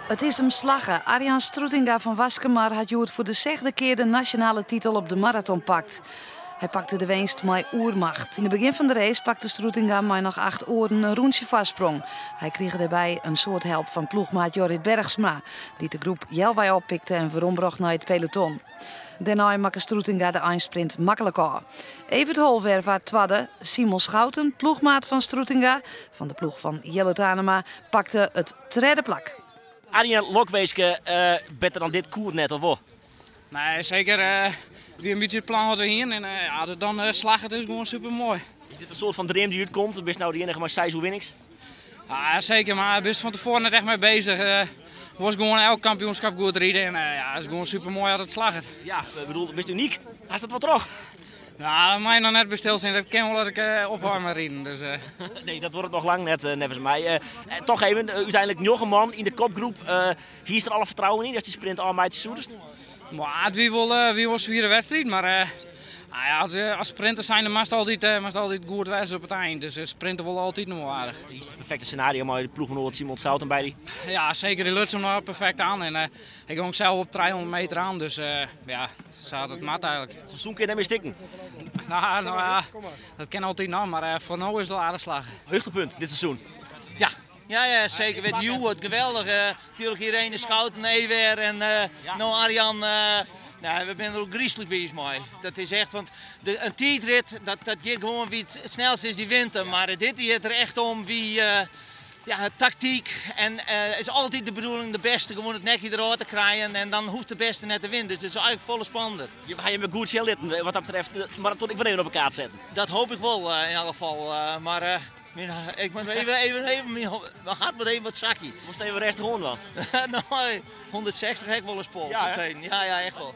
It is him slagge. Arjan Stroetinga fan Waskemar hat hjoed foar de sechde kear de nasjonale titel op de maraton pakt. Hy pakte de winst mei oermacht. Yn it begjin fan de race pakte Stroetinga mei noch acht oaren in rûntsje foarsprong. Hy krige dêrby in soad help fan ploechmaat Jorrit Bergsma, dy't de groep healwei oppikte en werombrocht nei it peloton. Dêrnei makke Stroetinga de einsprint maklik ôf. Evert Hoolwerf waard twadde, Simon Schouten, ploechmaat fan Stroetinga, fan de ploech fan Jillert Anema, pakte it tredde plak. Arjen, lokwinske, better dan dit koe it net, of wol? Nee, seker. It wie in bytsje it plan wat we hienen en ja, dat it dan slagget is gewoan super moai. Is dit in soart fan dream dy't útkomt? Bist no de iennige mei seis oerwinnings? Ja, seker, mar bist fan tefoaren net echt mei bezich. Wolst gewoan elk kampioenskip goed ride en ja, it is gewoan super moai as it slagget. Ja, ik bedoel, bist unyk. Hast dat wol troch? Nou, dat mei je noch net by stilstean. Dat kin wol dat ik ophâld mei riden. Dus. Nee, dat duorret noch lang net, neffens my. Toch even, úteinlik njoggen man yn de kopgroep. Hiest der alle fertrouwen yn datst dy sprint ôfmeitsje soest? Mar it wie wol in swiere wedstriid, mar ja, as sprinter zijnde moatst altyd goed wêze op it ein. Dus sprinte wol altyd noch wol aardich. Is it perfekte scenario mei de ploechgenoat Simon Schouten by dy? Ja, seker. Dy luts him noch perfekt oan. En ik gong sels op 300 meter oan, dus ja, sa dat moat eigenlik. It seizoen kin net mear stikken. Nou ja, dat kin altyd noch, mar foar no is it al aardich slagge. Hichtepunt dit seizoen? Ja, ja, ja zeker. Weet hjoed, geweldig. Natuurlijk Irene Schouten, Ewer en no Arjan. Nou, we binne der ôfgryslik wiis mei. Dat is echt, want in tiidrit, dat giet gewoan wie it snelste is, dy wint. Mar dit giet der echt om wie, ja, taktyk en is altyd de bedoeling de bêste gewoan it nekje derôf te krijen en dan hoecht de bêste net te winnen. Dus it is eigenlik folle spannender. Je ha jim goed sjen litten wat dat betreft de maraton ek wer even op 'e kaart setten. Dat hoop ik wol yn alle gefal. Mar ik moat even, myn hert moat even wat sakje. Moatst even rêstich oan dwaan. No, 160 ha ik wol ris pols. Ja, ja, echt wol.